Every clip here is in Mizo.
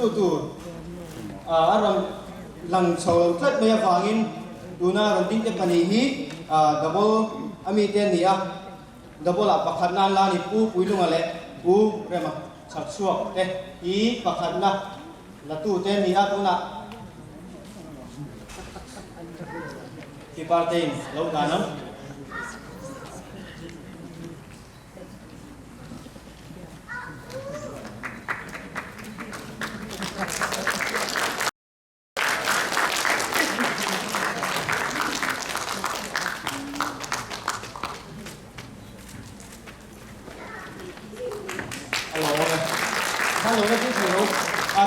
Tu tur a rawn lang chho lo tlat mai avangin tuna rawn ding te pahnih hi double a mi te an ni a, double ah pakhatna an la a ni. Pu Puilunga leh Pu Rema chhakchhuak te hi pakhatna la tu te an ni a, tunah Keeper te in lo hlan ang.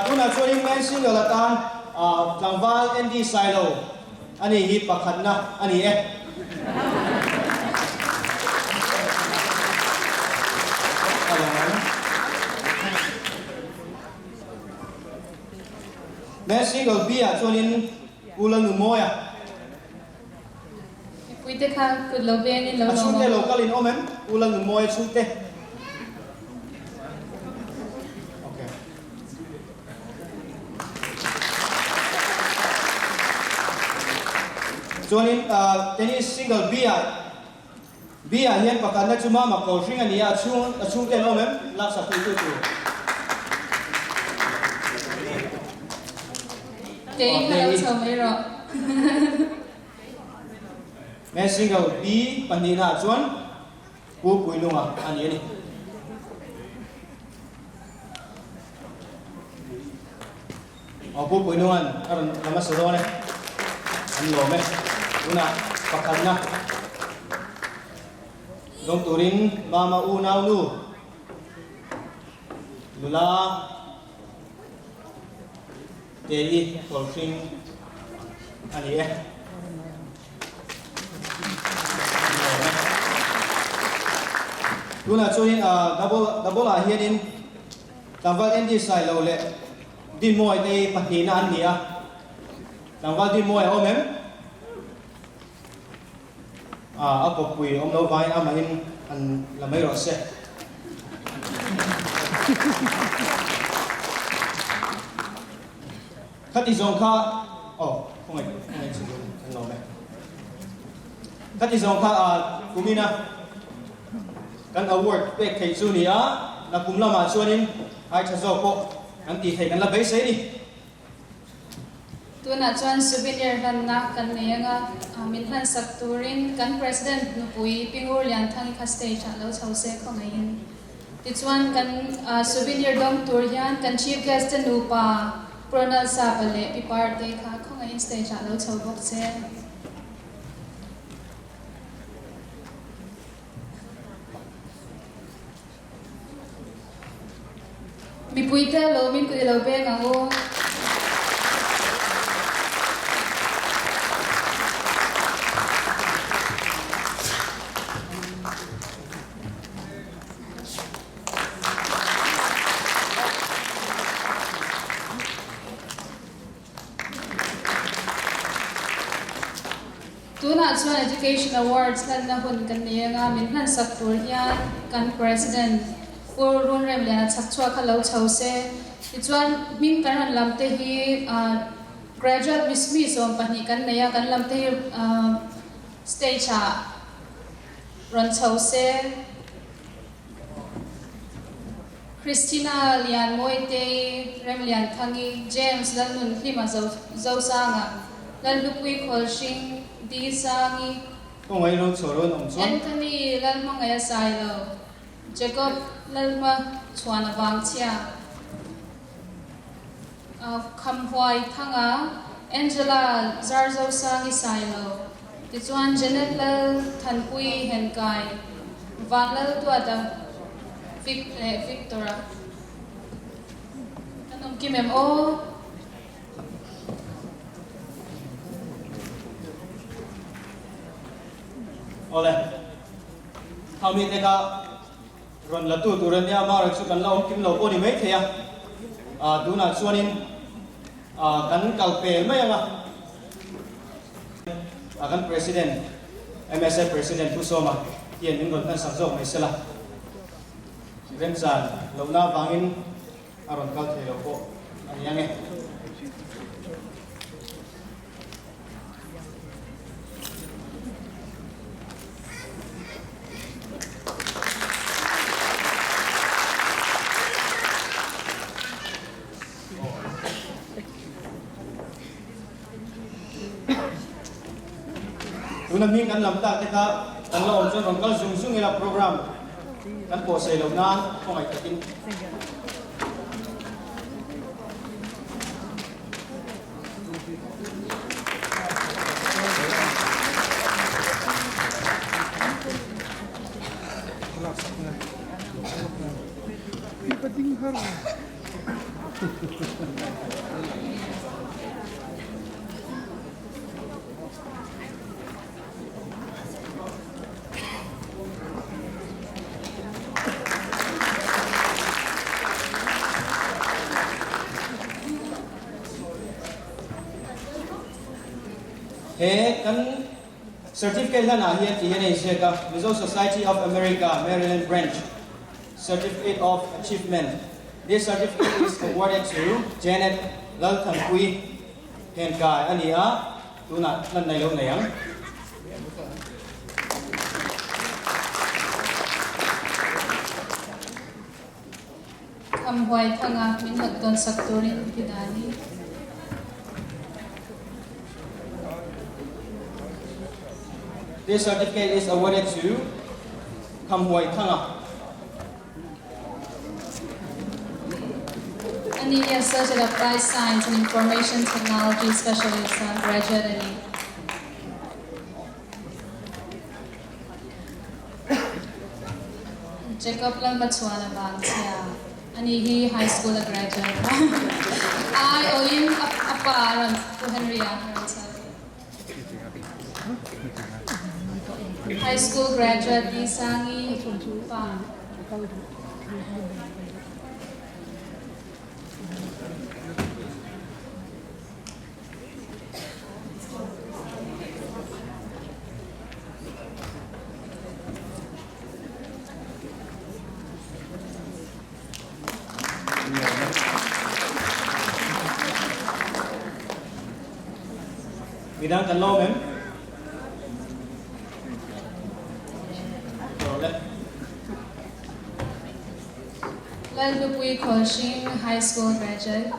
Tunah chuanin Man Single atan tlangval Andy Sailo a ni hi pakhatna a ni e. Man Single B ah chuanin Pu Lalnumawia. Mipuite kha kut lo vengin lo A lawm chhungte ang. lo kalin awm em? Pu Lalnumawia chhungte. Okay. Chuanin tennis single B ah B ah hian pakhatna chu Mama Kawl hring a ni a, a chhung a chhungte an awm em? Laksak thei tu tur. Kei kha lo chho mai rawh. Men single B pahnihna ah chuan Pu Puilunga a ni a ni. Aw Pu Puilunga'n a rawn la hmasa dawn e. An lawm e. Tunah pakhatna dawng turin Mama unau nu nula Tei Kawlhring a ni e. Tunah chuanin double double ah hianin tlangval Andy Sailo leh Dinmawi te hi pahnihna an ni a. Tlangval Dinmawi a awm em? A kawppui awm lo vangin amahin han la mai rawh se. Khati zawng kha aw khawngaih khawngaih chu kan lawm e. Khati zawng kha a kumina kan award pek theih chu ni a, nakum lamah chuanin ai tha zawk pawh kan tih theih kan la beisei ni. Tunah chuan souvenir hlanna kan nei ang a, min hlansak turin kan President nupui Pi Ngur Lianthangi kha stage ah lo chho se khawngaihin. Tichuan kan souvenir dawng tur hian kan Chief Guest te nupa Pronal Sapa leh Pi Parte kha khawngaihin stage ah lo chho bawk se. Mipuite lawmin kut i lo beng ang u. Tunah chuan Education Awards hlanna hun kan nei anga min hlansak tur hian kan President Pu Runremliana chhakchhuak kha lo chho se. Tichuan hming kan rawn lam te hi Graduate Miss mi 12 kan nei a, kan lam te hi stage ah rawn chho se. Christina Lianmawitei, Remlianthangi, James Lalnunhlima Zosanga, Lalhlupui Khawlhring, Di Sangi, Khawngaih lo chhuah rawn awm chuan. Anthony Lalhmangaih a sai lo, Jacob Lalhma chhuan a vang chhia, Khamhuai Thanga, Angela Zarzosangi sai lo, tichuan Janet Lal Thanpui Henkai, Vanlal Duata Vic leh Victor-a kan awm kim em aw? Awle, khami te kha rawn la tu tur ania, amaherawhchu chu kan la awm kim lo pawh ni maithei a, tunah chuanin kan kal pel mai ang a. A kan President, MSF President Pu Sawma hian min rawn hmansak zawk mai sela, remchan lohna avangin a rawn kal thei lo pawh. a ni ang e. Tuna hming kan lam tak te kha kan la awm chuan rawn kal zung zung ila program kan pawhsei loh nan khawngaih takin. He kan certificate hlanah hian tih hian a inziak a, Mizo Society of America, Maryland Branch Certificate of Achievement. This certificate is awarded to Janet Lalthanpui Henkai a ni a, tunah hlan nei lo nei ang. Kham huai thanga min hawt tawn sak turin ti dan hi. This certificate is awarded to Kham Huai Thanga. Ani hi Associate Applied Science and Information Technology Specialist a graduate a ni. Jacob Lalhmachhuana vang chhia ani hi high school a graduate a ai awhin a pa a rawn Pu Henry a rawn chhal High school graduate Ni Sangi pa. Midang kan lawm em? Lalhlupui Khawlhring High School graduate.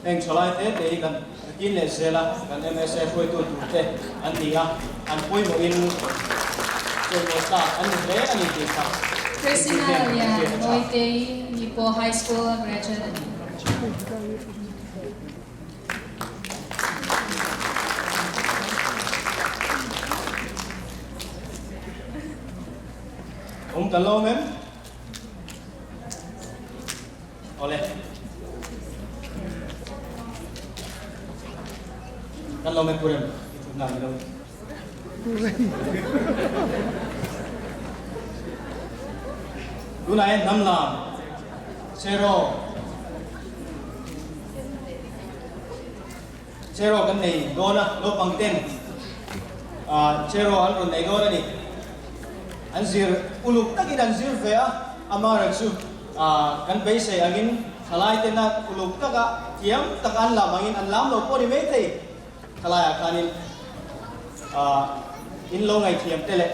Heng thalai te te hi kan kin leh zel a, kan MSA hruaitu tur te an ni a, an pawimawhin chawimawh tlak an ni hle a ni tih kha Christina Lian Mawitei ni pawh High School graduate a ni. Awm kan lo awm em? Awle. Kan lo men purem i thut na ni lo. Tunah hian hnam lam Cheraw Cheraw kan nei dawn a, naupang ten Cheraw an rawn nei dawn a ni. An zir uluk takin an zir ve a, amaherawhchu kan beisei angin thalai tena uluk taka thiam taka an lam angin an lam lo pawh ni maithei. Thalaiah khanin in lo ngaihthiam te leh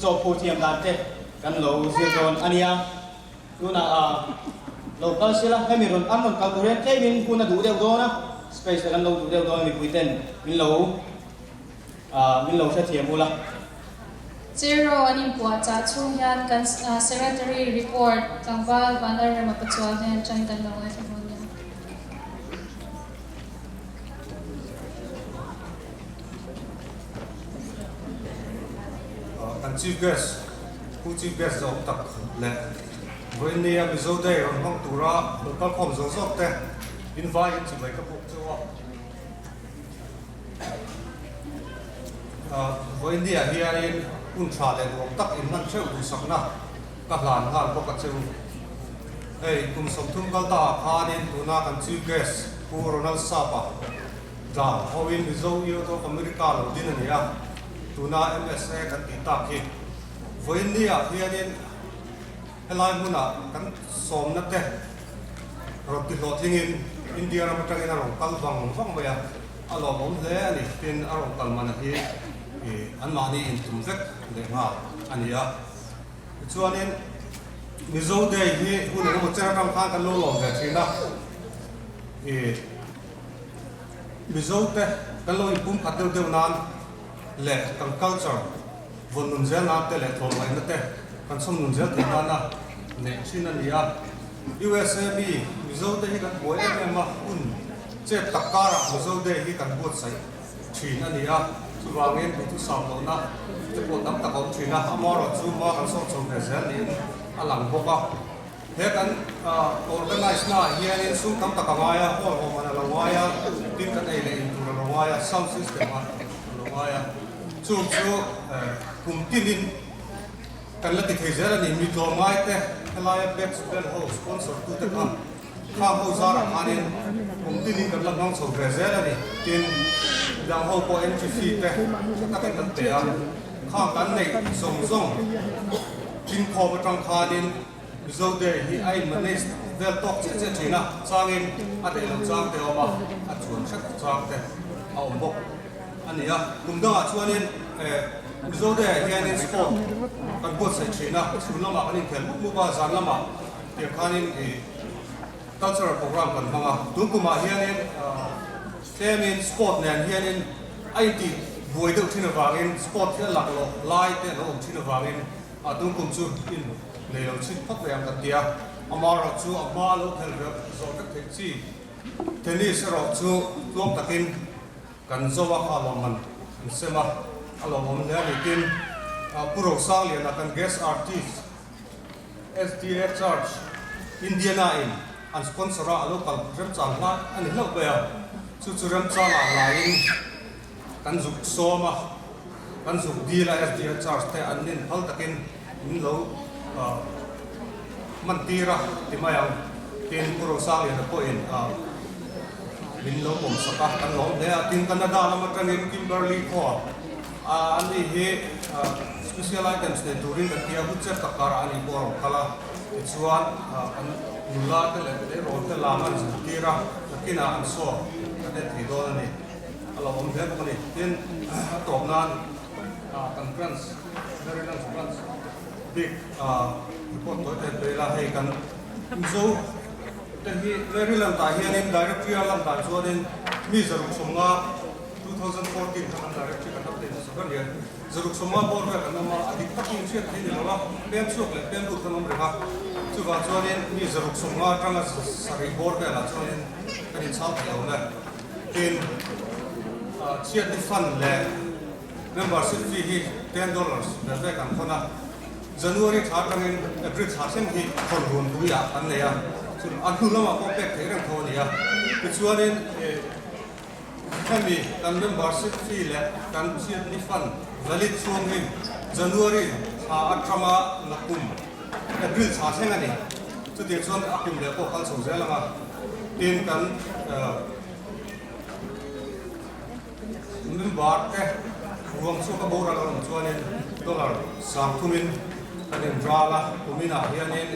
chawhphu thiam dan te kan lo zir dawn a nia. Tunah lo kal sela, hemi rawn an rawn kal tur hian tlemin hun a duh deuh dawn a, space te kan lo duh deuh dawn a mipui ten min lo min lo hrethiam ula. Zero an inpuahchah chhung hian kan Secretary report tlangval Vanlalrema Pachuau hian tan kan lo ngaithla dawn nia. Kan Chief Guest, Pu Chief Guest zawk tak leh vawiinnia Mizo Day rawn hmang tura lo kalkhawm zawk zawk te invaiin chibai ka buk chauh a. Vawiinnia hianin hun tha leh nuam tak inhman theuh duhsakna ka hlan nghal bawk a cheu. Hei, kum 30 kal ta ah khanin tuna kan Chief Guest Pu Ronald Sapa tlang hoin Mizo Youth of America lo din a ni a, tuna MSA kan tih tak hi. Vawiinnia hianin helai hmunah kan sawmna te. Rawn ti hlawhtlingin India ram atangin a rawn kal vang vang mai a, a lawmawm hle a ni. Tin, a rawn kal mana hi anmahni intum vek leh nghal a ni a. Tichuanin Mizo Day hi hun engemaw chen atang khan kan lo lawm ve thin a, ih Mizo te kan lo inpumkhat deuh deuh nan leh kan culture vawn nun zel nan te leh tlawmngaihna te kan chhawm nun zel theih nana neih thin a ni a. USA mi Mizo te hi kan buai em em a, hun chet tak karah Mizo Day hi kan buatsaih thin a ni a, chuvangin duhthusam lohna te pawh tam tak a awm thin a, amaherawhchu hma kan sawm chho ve zel niin a lang bawk a. He kan organize naah hianin sum tam tak a ngai a, hall awm an a lo ngai a, tin kan ei leh in tur a lo ngai a, sound system a lo ngai a, chung chu kum tinin Kan la ti thei zel a ni, mi tlawmngai te helaia Bex Bell ho sponsor tu te kha khang ho zarah khanin kum tinin kan la hmang chho ve zel a ni, tin midang ho pawh entry fee te tha takin kan pe a, khang kan neih zawng zawng tlinkhawm atang khanin Mizo Day hi a in manage vel tawk chiah chiah thin a, changin a daih lo chang te a awm a, a chuan hret chang te a awm bawk. A ni a, kum dangah chuanin Mizo Day-ah hianin sport kan buatsaih thin a, chhun lamah kan inkhel mup mup a, zan lamah tiang khanin cultural program kan hmang a. Tun kumah hianin tlemin sport nen hianin a intih buai deuh thin avangin sport hi a laklawh lai te a lo awm thin avangin tun kum chu in nei lo chhin phawt mai ang kan ti a. Amaherawhchu a hma lo khelh zawh vek theih chi tennis erawh chu tluang takin Kan zo a kha lawmman an sem a, a lawmawm hle a ni. Tin, Pu Rosangliana kan guest artist SDA Church Indiana in an sponsor a, a lo kal remchang hlai a ni hlauh mai a. Chu chu remchangah laiin kan zuk sawm a, kan zuk dil a SDA Church te an nin phal takin min lo hman tir a ti mai ang. Tin, Pu Rosangliana pawhin Min lo pawm sak a, kan lawm hle a. Tin, Canada lam atangin Kimberley khua a ni hi special items nei turin kan ti a, hun chep tak karah a ni pawh a rawn kal a. Tichuan, kan nula te leh tleirawl te lam an zirtir a, nakinah an saw kan en thei dawn a ni. A lo awm hle bawk a ni. Tin, a tawp nan kan branch, Maryland branch bik report tawi tawi pe ila, hei kan Mizo Te hi Maryland ah hianin Directory a lan dan chuanin mi 150, 2014 kha kan Directory kan update hmasa ber hian 150 bawr vel kan awm a, a dik takin hriat theih ni lo a, pem chhuak leh pem lut kan awm reng a, chuvang chuanin mi 150 atanga 7 bawr velah chuanin kan inchhal thei lo le. Tin, chhiatni fund leh membership fee hi $10 vel vek an khawn a. January thla atangin April thla thleng hi khawn run puiah kan nei a, chun a hnu lamah pawh pek theih reng tho a ni a. Tichuanin hemi kan membership fee leh kan chhiatni fund valid chhung hi January thla atanga la kum April thla thleng a ni. Chutiang chuan a kum leh pawh kal chho zel ang a, tin kan Member te ruang chhuak a boral a awm chuanin dollar 3000 in kan in ral a, kuminah hianin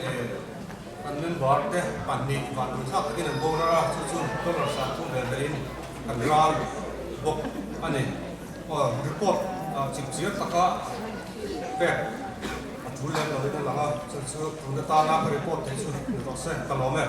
kan member te pahnih vanduai thlak takin an boral a, chu chu dollar 30 ve ve in kan ral bawk a ni. Aw report chip chiar taka pek a tul lem lovin a lang a, chu chu tun atana ka report theih chu ni rawh se ka lawm e.